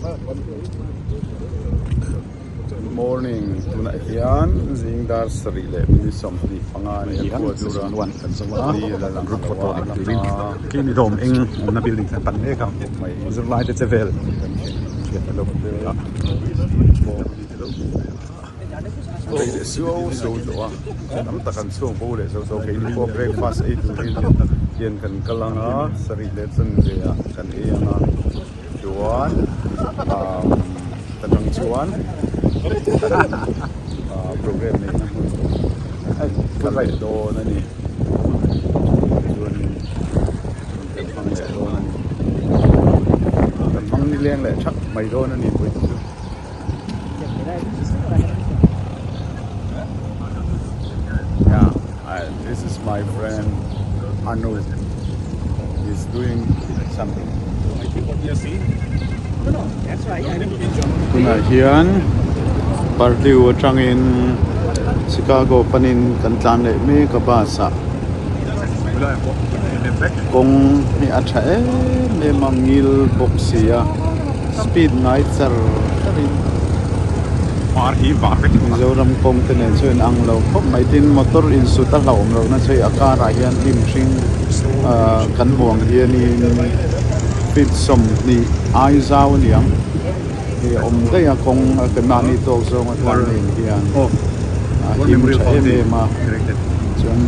Good morning tunah hian zing dar sarih leh minute sawmhnih panga a ni a a group photo leh turin khi ni dawm eng awmna building kha pan mek a zirlai te che vel hriat a lo a. Rei leh suau suau tawh a tam tak an chhuak bo leh zo tawh keini pawh breakfast ei turin hian kan kal ang a sarih leh chanve ah kan ei ang a chuan umm ta tang chuan ah programme neihna hmun kan leh dawn a ni chuanin kan hmang leh dawn a ni kan hmang nileng leh thak mai dawn a ni vawiin chu. Yeah, I, this is my friend Anu. He's doing something. Tunah hian Purdue atangin Chicago panin kan tlan leh mek a bus ah. Kawng hi a tha em em a ngil bawk si a speed ngai char char in Mizoram kawng te nen chuan in ang lo khawp mai tin motor insut a hlauhawm loh na chu hei a karah hian hnim hring ah kan hmuh ang hianin feet sawmhnih ai zau a ni ang hei a awm daih a kawng a ke mahni tawk zawng a tlan nen hian a him tha em em a chuan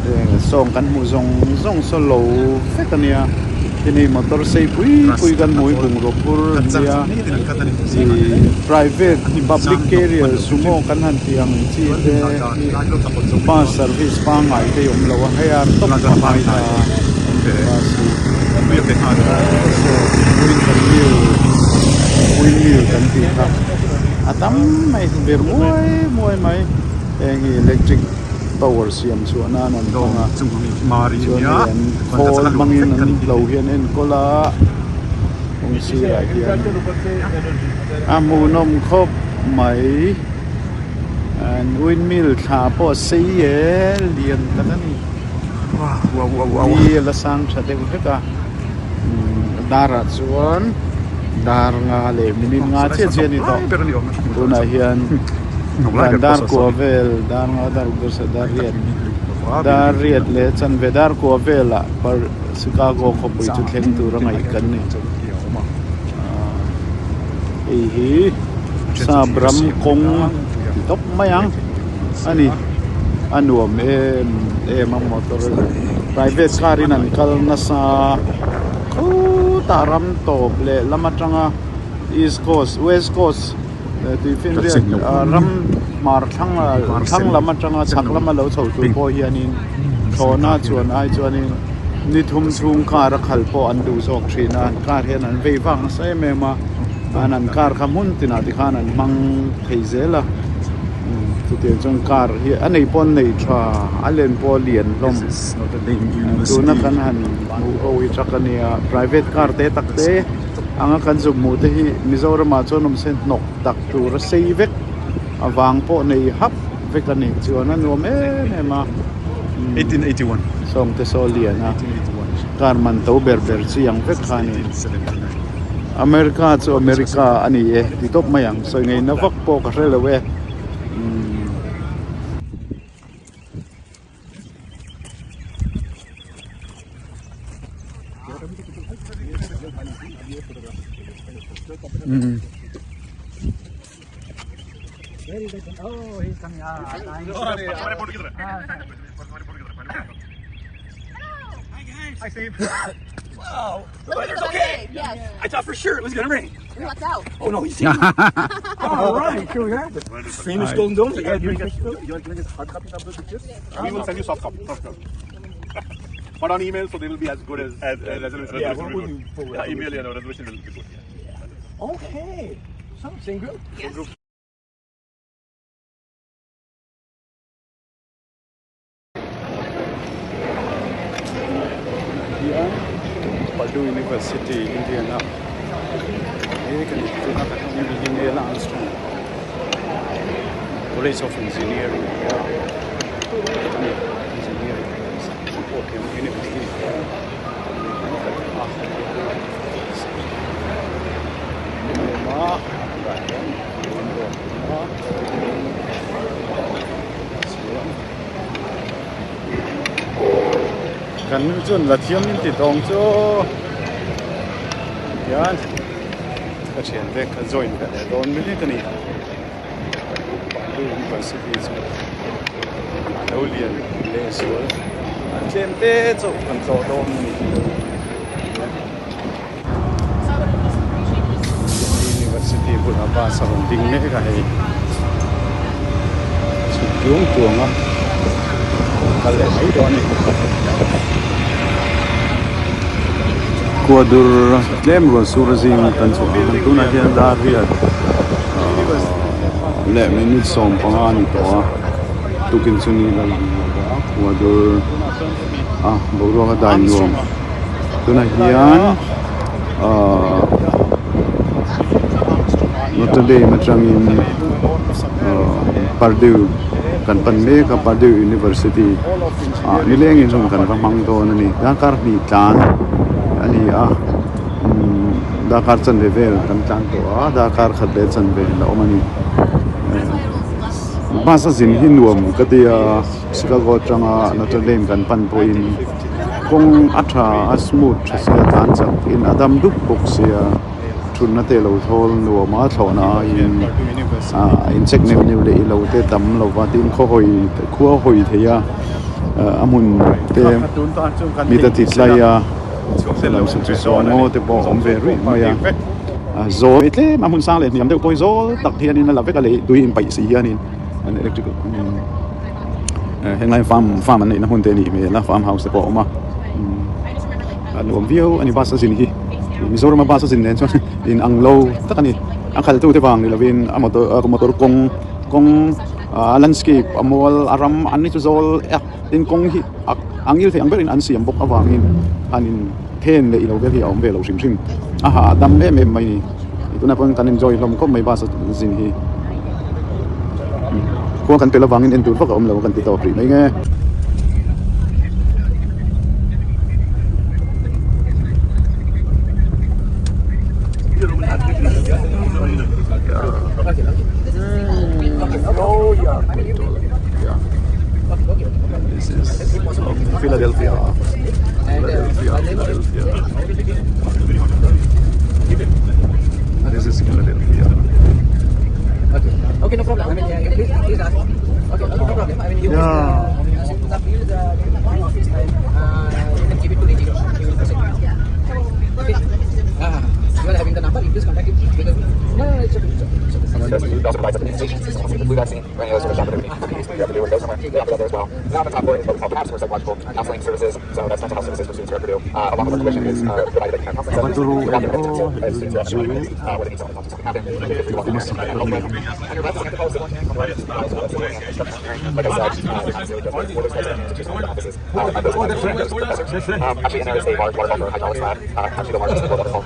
heng sawng kan hmuh zawng zawng saw lo vek a nia tin hei motor sei pui pui kan hmuh hi bungraw phur an nia ih private public carrier sumo kan han tih ang chi te hi bus service pangngai te hi awm lo a hei a tawp a hmai ta bus hi saw windmill windmill kan tih kha a tam mai vir muai muai mai heng hi electric power siam chhuah nan an hmang a chuan hei an khawl hmangin an hlo hi an enkawl a kawng sirah hian a hmuhnawm khawp mai an windmill thla pawh a sei e lian tak a ni ni a la sang tha deuh hlek a darah chuan dar nga leh minute nga chiah chiah a ni tawh tunah hian dar kua vel dar nga dar dar riat dar riat leh chanve dar kua velah Chicago khawpui chu thleng tur a ngaih kan ni hei hi sap ram kawng ti tawp mai ang a ni a nuam em em a motor private car in an kal nasa khutah ram tawp leh lam atanga east coast west coast tuifinriat ram hmar thlang thlang lam atanga chhak lama lo chho tur pawh hianin thlawhna chuan ai chuanin ni thum chhung car a khal pawh an duh zawk thin a an car hian an vei vak nasa em em a an an car kha hmun tinah te khan an hmang thei zel a chutiang chuan car hi a nei pawh an nei tha a len pawh a lian hlawm tuna kan han hmuh ho hi truck a nia private car te tak te. Anga kan zuk hmuh te hi Mizoramah chuan awm se hnawk tak tur a sei vek a vang pawh nei hap vek a ni chuan a nuam em em a sawngte saw lian a car man to ber ber chi ang vek kha a ni America chu America a ni e ti tawp mai ang sawi ngaihna vak pawh ka hre lo e. Hi, Steve. Wow. The weather's okay. Yes. I thought for sure it was gonna rain. We lucked out. Oh no, he's All right, here we are. Famous Golden Dome. You like giving us hard copies of the pictures? We will send you soft copy. Soft copy. But on email, so they will be as good as, As- resolution. yeah, resolution we'll will be do good. full Yeah, resolution. email, yeah, no, resolution will be good. Yeah. Okay. So same group. Yes. Group. Hian Purdue University Indiana he kan tuna kan hmuh hi Neil Armstrong College of Engineering a ni engineering university a. Kan nu chuan la thiam in ti tawng chu hian ka thiante ka join ve leh dawn mek a ni. Purdue University chu a lo lian leh zual a tlem te chauh kan tlawh dawn a ni. University bulah bus a rawn ding mek a hei chhuk tuang tuang a kal leh mai dawn a ni. Kuadur tlem rual sur zing kan chhuah ang tunah hian dar riat leh minute 15 a ni tawh a tukin chu ni la lang lo a kuadur a boruak a dai nuam. Tunah hian ahh Notre Dame atangin ahh Purdue kan pan mek a Purdue University ah nilengin hun kan va hmang dawn a ni darkar hnih tlan a ni a umm darkar chanve vel kan tlan tawh a darkar khat leh chanve la awm a ni bus a zin hi nuam ka ti a Chicago atanga Notre Dame kan pan pawhin. Kawng a tha a smooth tha sia tlan chak in a dam dup bawk sia thutna te lo thawl nuam a thlawhna aiin ah in check neuh neuh leh ilo te tam lo va tin khaw hawi khua hawi thei a a hmun te mi ta ti tlai a lam saw chu saw ngaw te pawh a awm ve ruih mai a a zawl tlem a hmun sang leh hniam deuh pawh hi zawl tak hianin a la vek a lei tui inpaih si hianin an electric. Henglai farm farm an neihna hmun te a nih hmel a farm house te pawh a awm a a nuam viau a ni bus a zin hi Mizoram a bus a zin nen chuan in ang lo tak a ni a khalh tu te vang ni lovin a motor a motor kawng kawng a landscape a mual a ram an ni chu zawl a tin kawng hi a ngil thei ang berin an siam bawk avangin an in then leh ilo vel hi a awm ve lo hrim hrim a hahdam em em mai a ni. Tunah pawh kan enjoy hlawm khawp mai bus a zin hi khua kan pel avangin en tur vak a awm lo kan ti tawp rih mai nge. This is Philadelphia. Philadelphia, Philadelphia. This is Philadelphia. Okay. Okay, no problem. I mean, yeah, please, please ask. Okay, okay, no problem. I mean, you Yeah. please, please, my office and you can give it to Ritik. He will present. Okay. You are having the number. You please contact him because no, no, no, it's okay. It's okay. It's okay. The flu vaccine or any other sort of shot that they have to do or go somewhere. They offer that there as well. Now on the top floor is what we call CAPS or psychological counseling services. So that's mental health services for students here at Purdue. Along with our tuition is provided by the counseling services. We walk in with students who are where they need someone to talk to something happened. They free to walk in there and help them. On your left is Anthropology Civil Engineering. On the right is Civil Engineering. Like I said, not necessarily just for those types of institutional offices. Those professors. Actually, and there is a large waterfall for hydraulics lab. Actually, the largest in the world waterfall.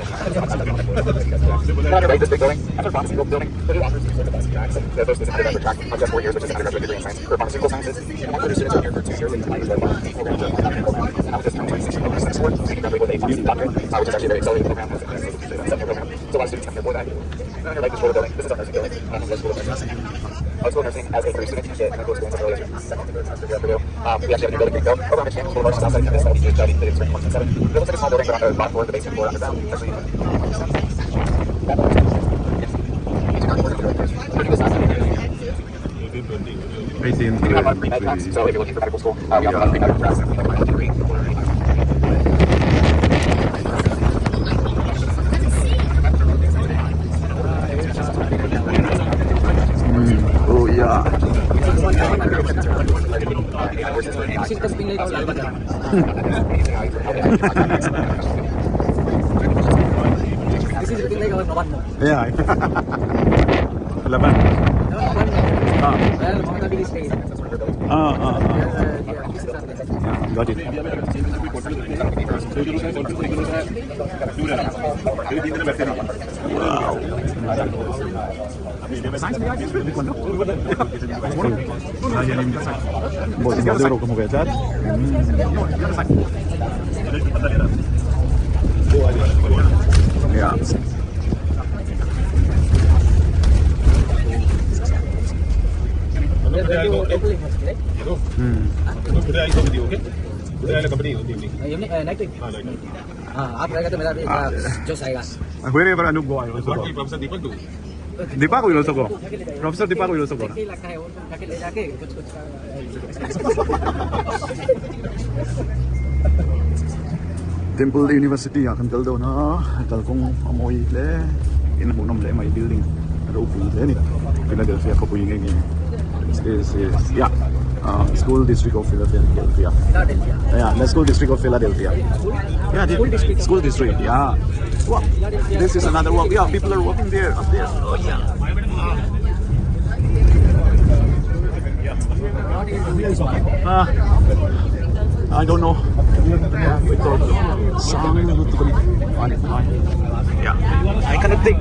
And on your right, this big building, that's our pharmaceutical building. Purdue offers two sorts of tracks. The first is an undergraduate track of just 4 years, which is an undergraduate degree in science for pharmaceutical sciences. And Purdue students are here for 2 years. They can apply to the pharmacy program, program. And that was just term 26 over 64. So you can graduate with a pharmacy doctorate, which is actually a very accelerated program. It's a 7-year program. So a lot of students come here for that. And on your right, this roller building. This is our nursing building. The School of Nursing. School of Nursing, as a Purdue student, you get clinical experience as early as your second to third semester here at Purdue. We actually have a new building being built over on Michigan Boulevard, just outside of campus. That'll be completed in spring 2027. It looks like a small building, but on the bottom floor, the basement floor underground, it's actually 18 We do have a lot of pre-med tracks, so if you're looking for medical school, we offer a lot of pre-med tracks, like a biology degree. Oh yeah. This is the spin like our Lal Bazaar. This is looking like our Nabanna. Yeah. 11. No, Nabanna. Where Mamata Bidi stays. Ah. Yeah, this is our Yeah, got it. Wow. Bo bo como ve chat. Yeah. We are going to Temple University, right? Evening night time हाँ आप रहेगा तो मेरा भी जोश आएगा Wherever Anup go, I also go. Professor Deepak do. Deepak will also go. Professor Deepak will also go. ही लगता है वो उठा के ले जाके कुछ कुछ Temple University ah kan kal dawn a kalkawng a mawi hle in a hmuhnawm hle mai building a ropui hle a ni Philadelphia khawpui nge nge this is yeah ah school district of Philadelphia yeah the school district of Philadelphia yeah school district yeah wow this is another walk yeah people are walking there up there oh yeah ah I don't know sang lutuk a ni yeah I cannot take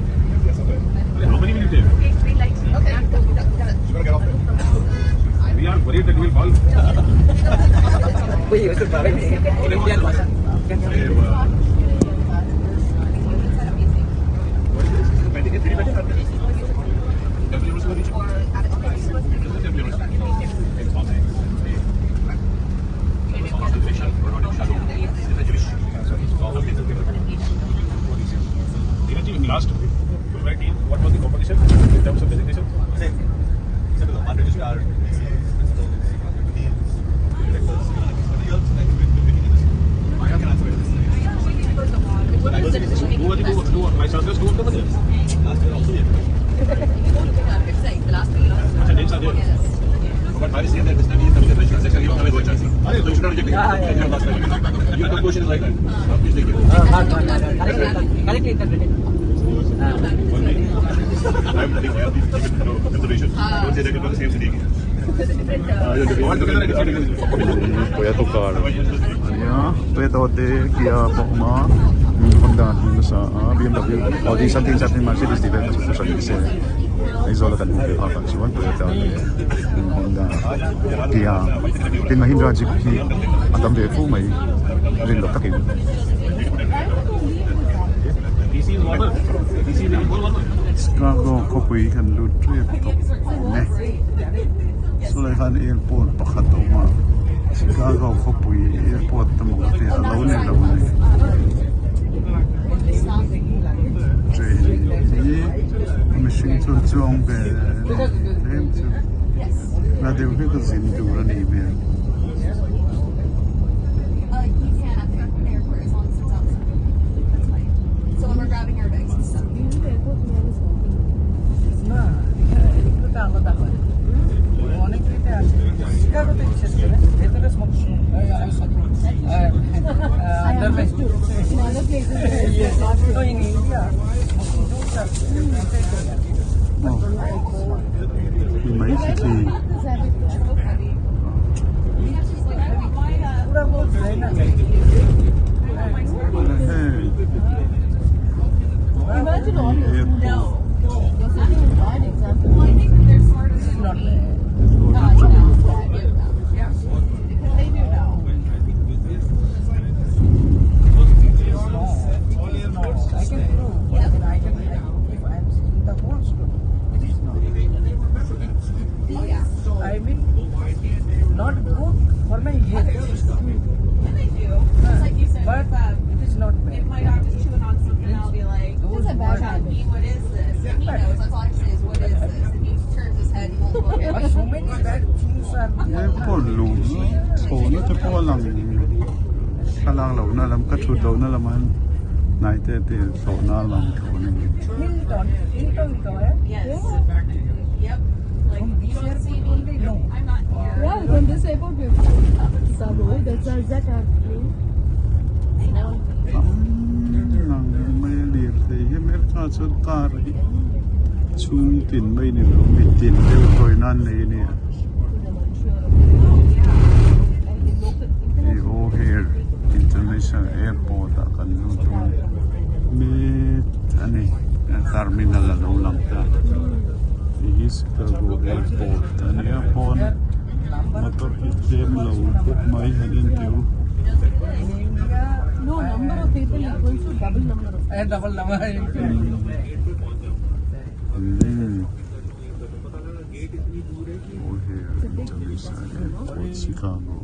How many will you take? We are worried that you will fall. कोई उसको problem नहीं है Indian भाषा Last 2019, what was the competition in terms of designation? Same. Unregistered, principal, deans, directors. I can answer it. Who were the two, two vice chancellors? Two of them were there. Last year also we had. Acha, names are there. But I was saying that this time he is coming as vice chancellor, he will come as vice chancellor. So you should not reject him. Your question is right. Please take it. Correctly interpreted I am telling you, please keep it into consideration. Don't say that it was the same city again. All together, a different Toyota car ania Toyota te Kia pawh a awm a Honda an hmu nasa a BMW Audi something something Mercedes tih vel kha chu hran ni se Aizawl a kan hmuh ve phak ah chuan Toyota leh Honda Kia tin Mahindra jeep hi a tam ve fu mai rin loh takin. Chicago khawpui kan lut tep tawh awm e sawlai khan airport pakhat a awm a Chicago khawpui airport te maw ka tia a lo ni lo a ni train hi mihring chuan chuang ve tlem chu la deuh hlek a zin tur a nih hmel. Mai khi khi. I mean, not good for my health. But it is not bad. If my dog is chewing on something, I'll be like, Those words- what is this? And he knows. That's all I say is, what is this? And he turns his head and won't look at But me. so many bad things are there. Airport luh chhawna te pawh a lang thlalak lohna lam ka thut lohna lamah hian hnai te te thlawhna a lang tawh a ni. Hilton, Hilton लिखा हुआ है. Yes. Yep. Like, From you this don't see airport me. only, no. I'm not here. Yeah, from this airport we Savoy, that's our exact our plane. They know. Tam nang mai a lirthei hi America chuan car hi chhung tin mai ni lo mi tin deuh tawi nan nei a ni a. Hei O'Hare International Airport ah kan lut dawn mek a ni terminal a lo lang ta hei hi Chicago Airport a nia pawn. Motor hi tlem lo khawp mai han en teh u. O'Hare International Airport Chicago.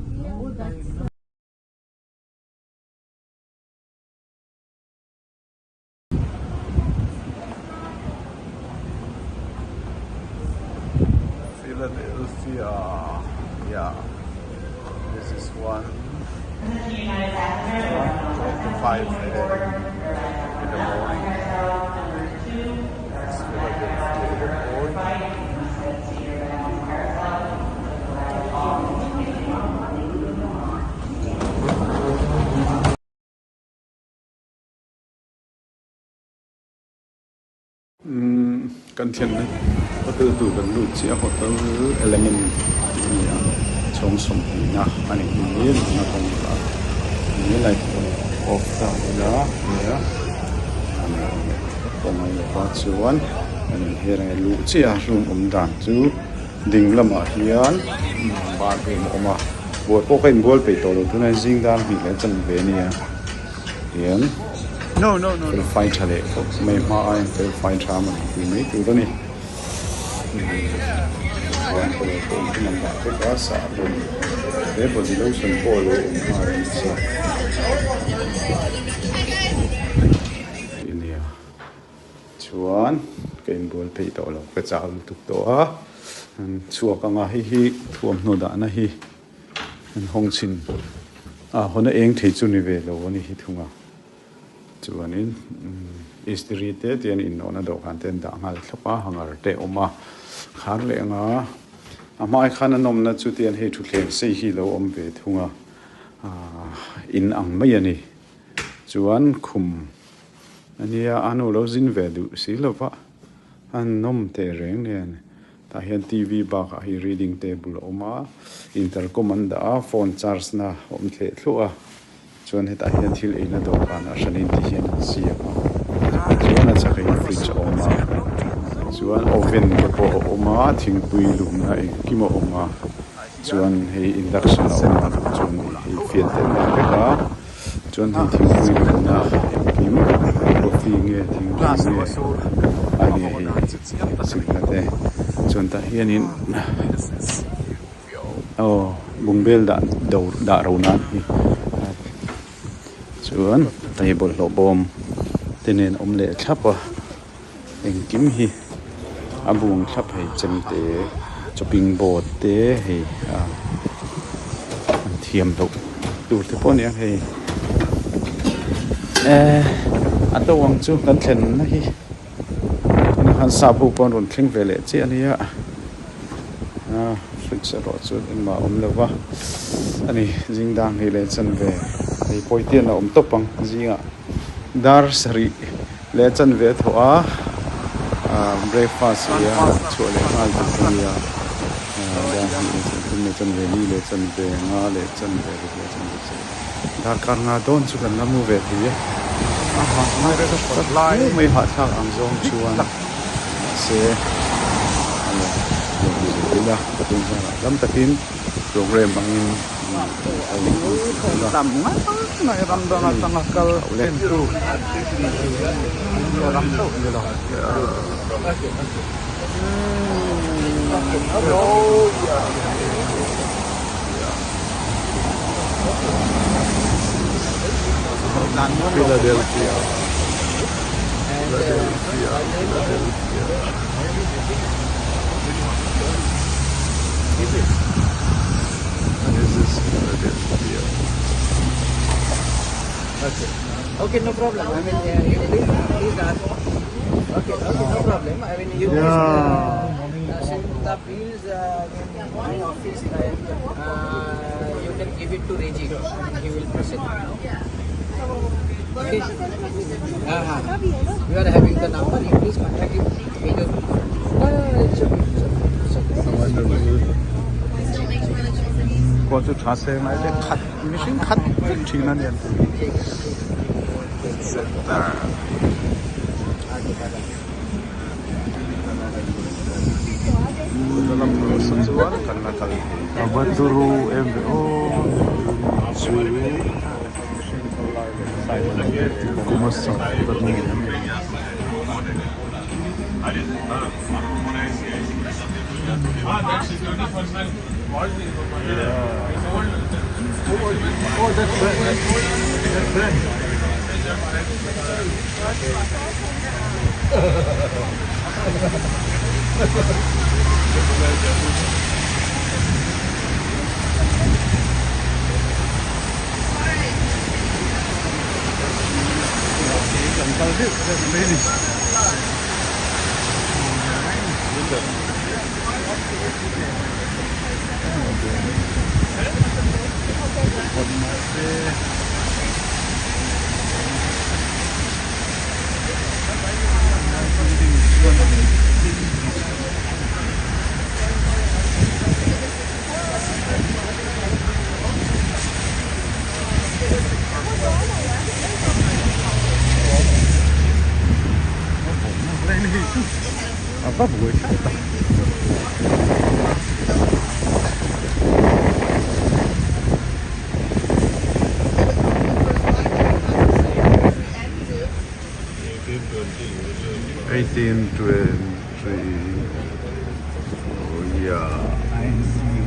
Philadelphia yeah this is 1 25 a.m. in the morning this is Philadelphia Airport Umm kan thianna hotel tur kan lut chiah a hotel element tih a ni a chhawng sawmhnihna a nih hi luhna kawngka ni light off ta ila nia kawng lova chuan an inher ang e luh chiah a room awm dan chu ding lamah hian bathroom a awm a buai pawh ka inbual peih tawh lo tunah hian zing dar hnih leh chanve a nia. Hian fel fai tha leh khawp mai hma a in fel fai tha a tih mai tur a ni chuan pawh pawh in an dah vek a sahbawn he body lotion pawh a lo awm nghal a ni chiah nia chuan ka inbual peih tawh lo ka chau lutuk tawh a an chhuak anga hei hi thuamhnaw dahna hi. An hawng chhin a hawn a eng thei chu ni ve lo a ni hi thung a chuanin istiri te te an inawhna dawhkan te an dah nghal thlap a hanger te a awm a khar leh anga a hmaah khan a nawmna chu tian hei thutthleng sei hi lo awm ve thung a ahh in ang mai a ni chuan khum a nia a nu lo zin ve duh si lova a nawm teh reng nen. Tah hian TV bakah hei reading table a awm a, intercom an dah a, phone charge na a awm thleh thluah a, chuan hetah hian thil eina dawhkanah hran in ti hian an siam a, chuan a chhakah hian fridge a awm a, chuan oven te pawh a awm a, thingpui lumna engkim a awm a, chuan hei induction a awm a, chuan hei fian te an dah vek a, chuan hei thingpui lumna engkim coffee nge thingpui nge a nia hei. Sikna te chuan tah hianin aw bungbel dah do dah ro nan hi chuan hei bawlhhlawh bawm te nen awm leh thlap a engkim hi a bung thlap hei chemte chopping board te hei a an thiam loh tur te pawh a ni ang hei eh a to ang chu kan thlenna hi. Tunah khan sap ho pawh an rawn thleng ve leh chiah a nia ah fridge erawh chu engmah a awm lo va a ni zing dang hnih leh chanve hei pawitian a awm tawp ang zingah dar sarih leh chanve a thawh a ah breakfast ei a chhuah leh nghal tur a nia ah dar hnih leh chanve leh chanve li leh chanve nga leh chanve ruk leh chanve sarih. Darkar nga dawn chu kan la mu ve thei e. A hah mai hahthlak ang zawng chuan mahse a la lawm zel ila tun zarah lam takin program angin kan kal zel a. Philadelphia Philadelphia Philadelphia This is Philadelphia. Okay. Okay, no problem. I mean, uh, you please, please ask. Okay, okay, no problem. I mean, you please uh, send the bills uh, in my office. Uh, you can give it to Reggie. He will process. Okay. Uh-huh. You are having the number. You please contact him. Because no, no, no, it's okay. It's okay. It's okay. Khua chu tha se ngai te khat mihring khat vek thin a ni an ti. Center. Bus a chuan kan la kal thei. A va turu em ve aw chu kum a sak ta ni. Kan kal deuh deuh mai a ni. A va buai thlak tak. 1823 oh yeah.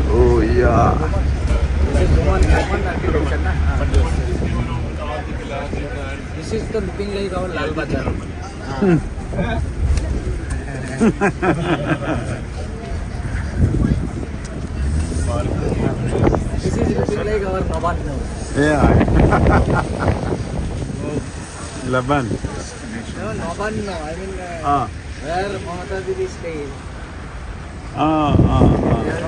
Oh yeah. This is the looking like our Lal Bazaar. This is looking like our Nabanno. Yeah. Laban. No, Nabanno. I mean, Ah. where Mamata Didi stays. Ah, ah, ah. Yeah,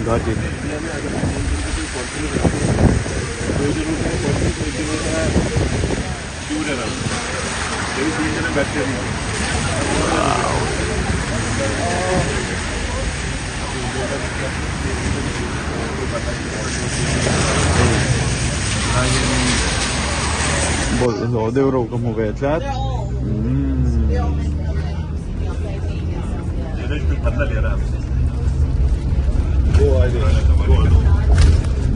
got it. Bawlhhlawh deuh reuh ka hmu ve tlat.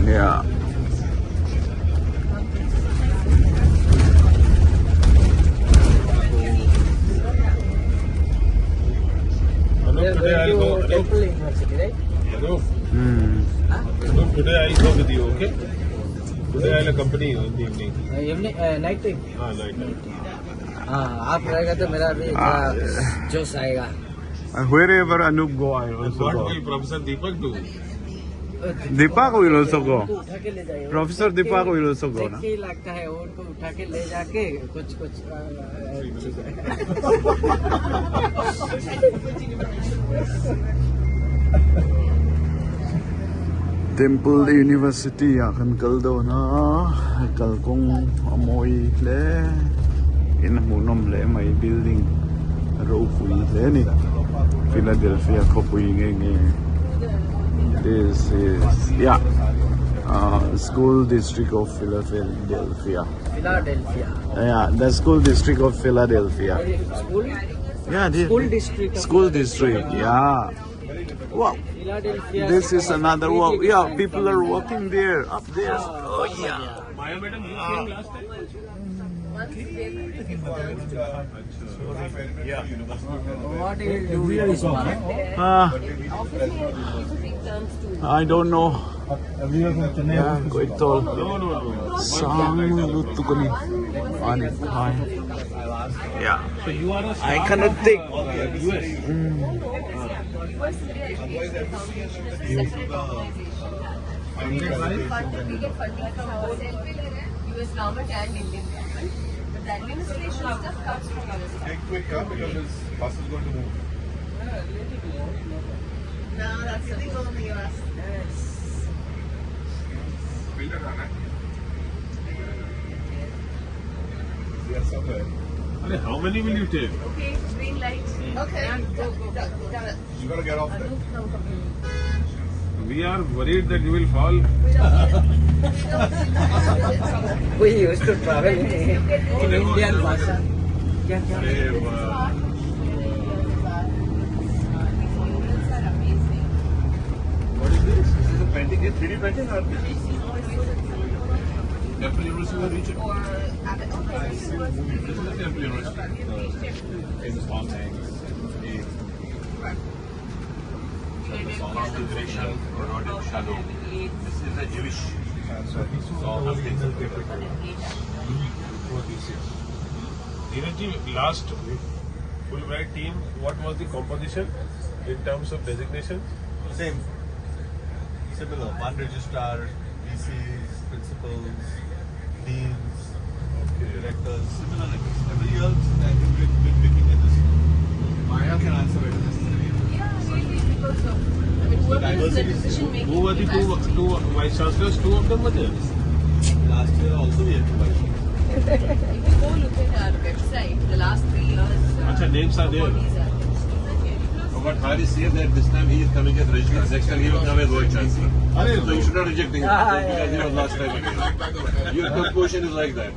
Yeah. We are going to Temple University, right? Today I'll go with you, okay? Today I'll accompany you in the evening. Evening, night time. Ah, night time. हाँ आप रहेगा तो मेरा भी थोड़ा जोश आएगा Wherever Anup go, I also What go. will Professor Deepak do? Deepak will also go. उनको उठा के ले जाइए Professor Deepak will also go, देख na? के ही लगता है वो उनको उठा के ले जाके कुछ कुछ Temple University ah kan kal dawn a, kalkawng a mawi hle in a hmuhnawm hle mai building a ropui hle a ni Philadelphia khawpui nge nge this is yeah ah school district of Philadelphia Philadelphia yeah the school district of Philadelphia school yeah School district of school district yeah wow Philadelphia This is another walk. Yeah, people are walking there, up there. Oh yeah. Maya madam, you came last time? What you will do with this one? Ah, I don't know. Yeah, quite tall. Sang lutu ko ni. Ani hi. Yeah. So you are a I cannot take. US. We get funding from both US government and Indian government. But the administration stuff comes from US government. Take quick, huh? Because this bus is going to move. No, that's illegal in the US. We are somewhere. How many will you take? Okay, green light. Okay. Go, go, go. Got it. You gotta get off there. Anup, now come. We are worried that you will fall. We used to travel in Indian bus. Yeah, yeah. Arey, wow. These are amazing. What is this? This is a painting, a 3D painting or Temple University will reach it. Or okay, This is the Temple University. Famous Tom Hanks. The song of the Gresham, Rodin Shalom. This is a Jewish song of the Neeraj ji, last Fulbright team, what was the composition in terms of designations? Same. Similar. One registrar, VCs, principals, deans, directors, similar like this. Every year, I think we've been picking at this. Maya can answer better this. Yeah, really, because of, I mean, whoever is the decision making. Who were the two vice chancellors? Two of them were there. Last year also we had two vice chancellors. If you go look at our website, the last 3 years. Acha, names are there. Bodies are there. But Hari said that this time he is coming as registrar. Next time he will come as vice chancellor. So you should not reject him because he was last time again. Your conclusion is like that.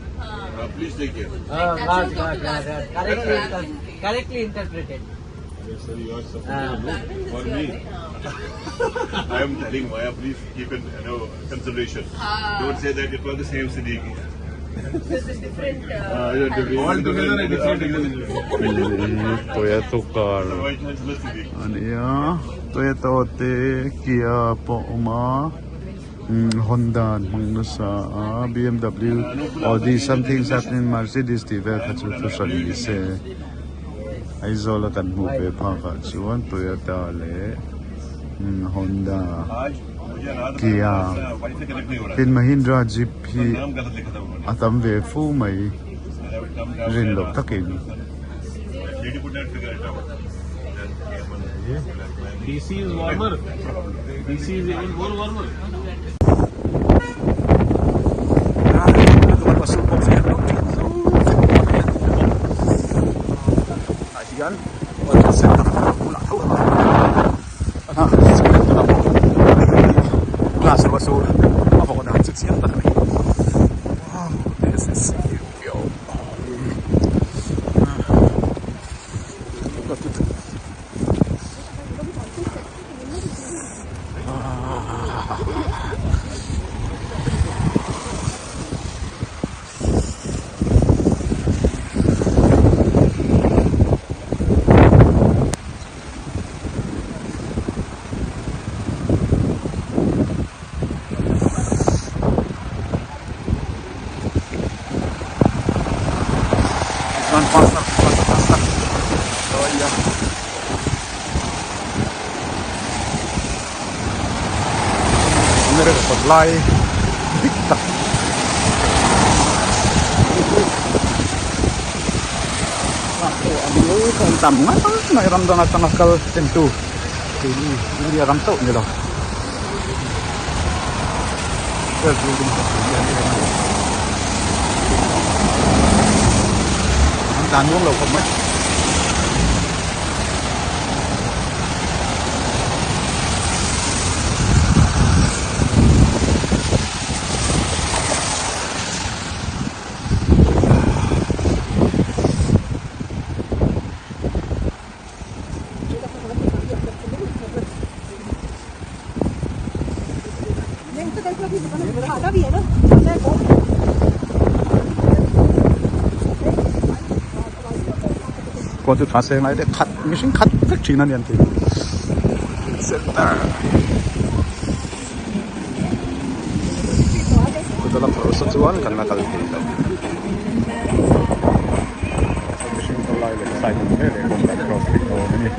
Please take care. Like, that's how Dr. Correctly, correctly interpreted. Sir, you are supporting no, for me. I am telling Maya, please keep in consideration. Don't say that it was the same Siddiqui. This is different. All together a different Toyota car Vice Chancellor Siddiqui. ania Toyota te Kia pawh a awm a Honda an hmang nasa a BMW Audi something something Mercedes tih vel kha chu thu hran ni se Aizawl a kan hmuh ve phak ah chuan Toyota leh Honda Kia tin Mahindra Jeep hi a tam ve fu mai rin loh takin. DC is warmer. DC is even more warmer. Ah hian World Center bulah tho a cement tunah pawh glass ruah sur a vawh dan chu chiang tak a ni wow this is Chuan faster faster faster sawi a America kawt lai dik tak tam ngat mai ram dang atanga kal entu keini India ram chauh ni lo. An tlan muang lo khawp mai. Kawt chu tha seng lai te khat mihring khat vek thin a ni an ti center chuta lam pawh chuan kan la kal thei lo mihring kal lai leh side vel leh kawng kan cross theih dawn a ni.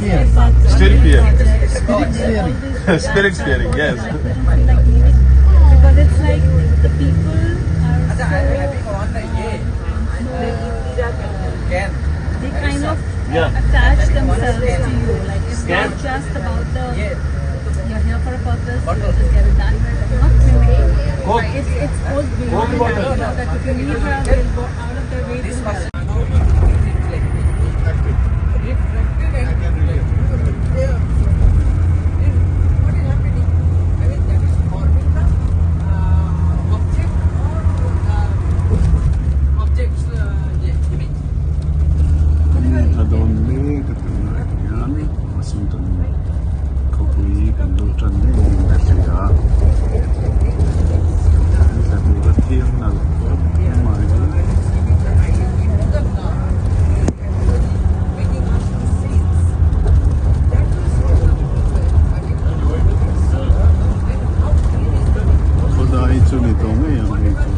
Still fear. Spirit steering, yes. Because it's like the people are so, they kind of attach themselves to you. Like it's not just about the you're here for a purpose, you just get it done. Not clinical. It's goes beyond that. You know, that if you need help, they'll go out of their way to help. What is happening? I mean, that is forming the object or objects yeah, image. Kan tla dawn mek a tunah hian Washington khawpui kan lut tan mek niin ka hria a kan tla tur a thiang nalh khawp mai. Making us to sense. That is how clear is the Khawdai chu ni tawh ngei ang hei chu.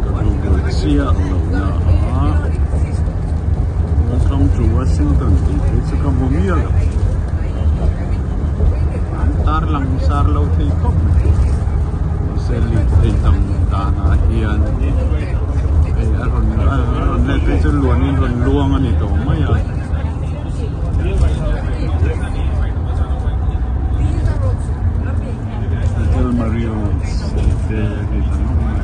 Ka google chiah lo na a welcome to Washington tih phei chu ka hmu mial lo. An tar lang sar lo thei khawp mai. Mahse lirthei tam danah hian hei a rawn a rawn let phei chu luanin rawn luang a ni tawh mai a. Hotel Marriott tih te a ni ta nawk mai.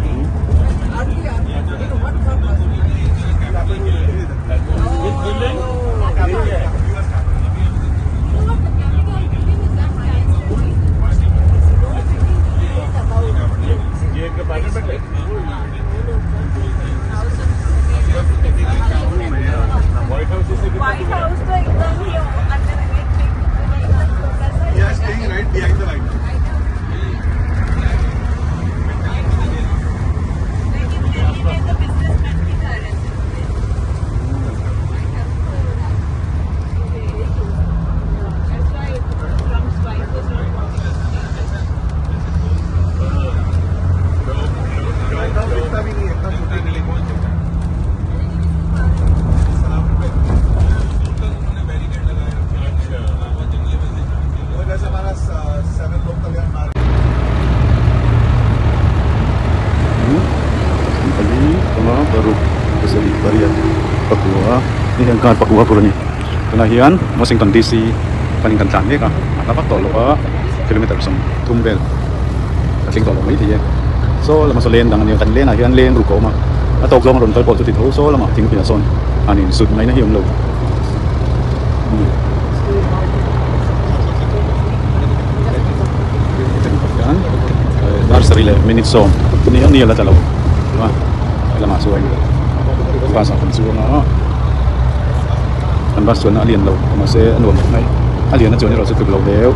White House तो एकदम ही अंदर We are staying right behind the White House. लेकिन दिल्ली में तो businessman के घर रहते That's why Trump's wife was not wanting to stay there. White House दिखता भी नहीं है इतना छोटी बिल्डिंग वो जैसे हमारा सेवन लोक कल्याण मार्ग Pali panga paruk pasarih pariat pakua hei hian kar pakua tur a ni tunah hian Washington D_C panin kan tlan mek a a hla vak tawh lo a kilometer sawmthum vel a thleng tawh lo mai thei e saw lamah saw leng dang a nia kan leng ah hian leng ruk a awm a a tawk zawng a rawn kal pawh chu ti tho saw lamah thingpui ah sawn an insut mai na hi a awm lo a ni. Hian dar sarih leh minute sawm ni a ni a la tla lo a lamah chuan bus ah kan chuang a kan bus chuan a lian lo mahse a nuam khawp mai a lian a chuan erawh chu tluk lo deuh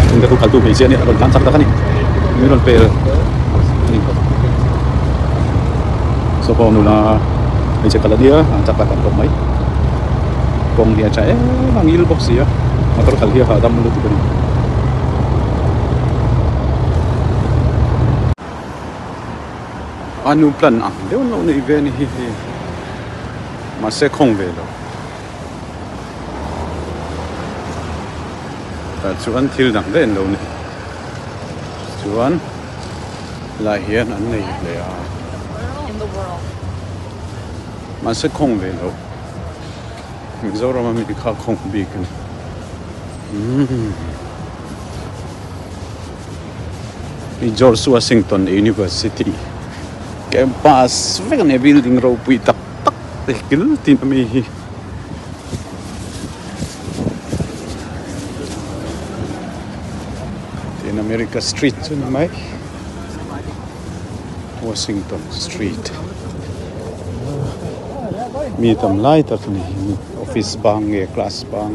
chung te chu khaltu hmeichhia ania a rawn tlan chak tak a ni min rawn pel a ni saw pawh nula hmeichhe kal a nia a chak tak khawp mai kawng hi a tha em a ngil bawk si a motor khalh hi a hahdam lutuk a ni. A nu plan ang deuh loh neih ve a ni hi hei mahse khawng ve lo tah chuan thil dang daih an lo nei chuan lai hian an nei hle a mahse khawng ve lo Mizoram a mi kha khawng bik a ni umm. Hei George Washington University campus vek a ni a building ropui tak tak te kil tin a mi hi. Tin America street chu ni mai Washington street mi tam lai tak a ni office bang nge class bang.